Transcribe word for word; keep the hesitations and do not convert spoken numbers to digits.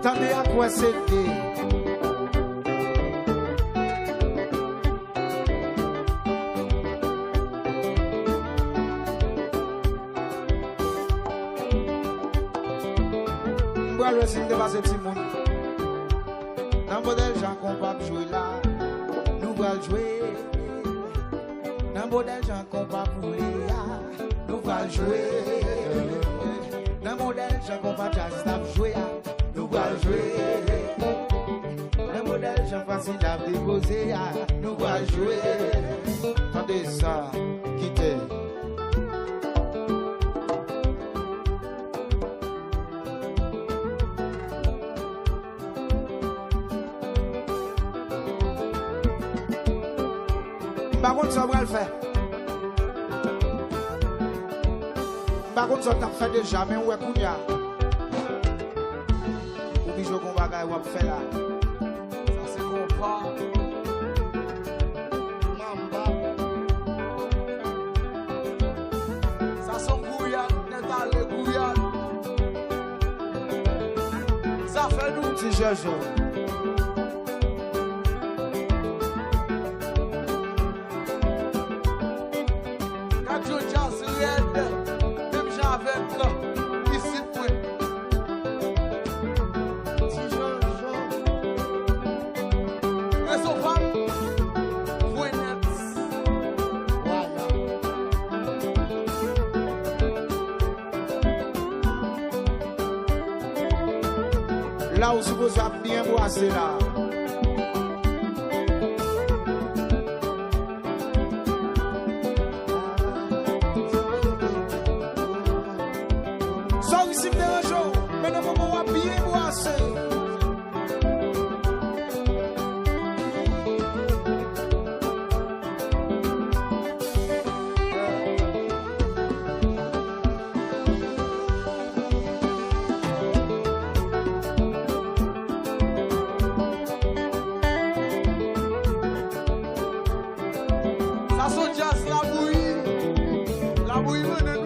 Tande ak wè se de. M pral wè si m te pase timoun. Nan modèl jan konpa ap jwe la, nou pral jwe. Nan modèl jan konpa boule a, nou pral jwe. Nan modèl jan konpa djaz la ap jwe a, nou pral jwe. Nan modèl jan fasil ap depoze a, nou pral jwe. Tande sa, kite. M pa konn sa w pral fè. M pa konn sa w t ap fè deja, men w wè kounye a. Ou oblije gon bagay w ap fè la. Sa se konpa. Manba. Sa se yon gouyad, nèt ale gouyad. Zafè nou. Ti Jojo. Gad yon djaz rèd, menm jan avèk isit mwen. Ti Jojo. Rezo pa m, pwen nèt. La ou sipoze ap byen bwase la. Sa w isi m deranje w, men nan moman w ap byen bwase. Sa se yon djaz labouyi. Labouyi mennen